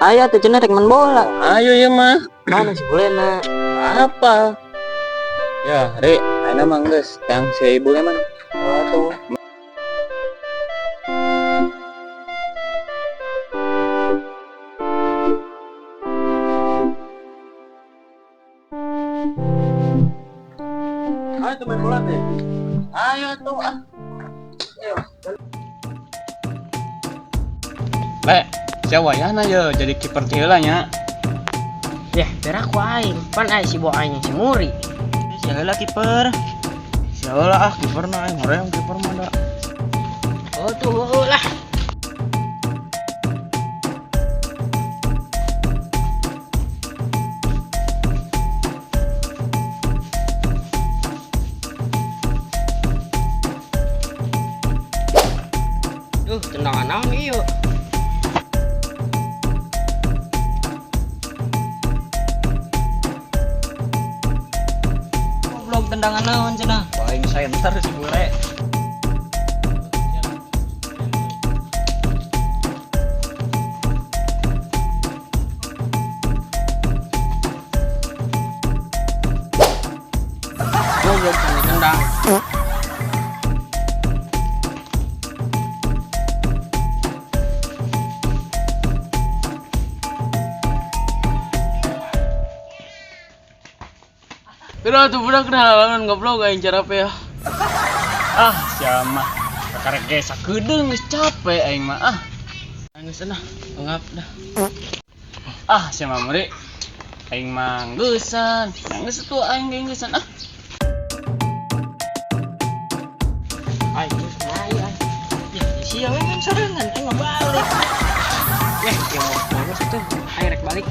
Ayo tuh cenah rek main bola. Ayo ya mah. Mana si Bulena? Apa? Ya, Re, ayeuna mah geus tang si ibu emang. Oh, tuh. Ayo tuh main bola teh. Ayo tuh ah. Le, sia wayahna ye jadi kiper ti heula nya. Ya, berak ku aing. Pan aing si bo aing si muri. Sia heula kiper. Sia heula ah kiper na aing hoream kiper mah da. Oh tuh heueuh lah. Duh, tendangan naon ieu? Goblok tendangan naon cenah? Paling center si bure. Goblok cenah tendang. Udah tuh budak kenalan goblok aing cara apa ya? Ah, sia mah. Kakarek ge sakedeung geus capek aing mah ah. Geus nah, ngap dah. Ah, sia mah muri. Aing mah geusan. Geus atuh aing ge geusan ah. Aing geus mah aing. Ya, sia we kan sorangan aing mah balik. Ya, ya mau geus tuh. Aing rek balik.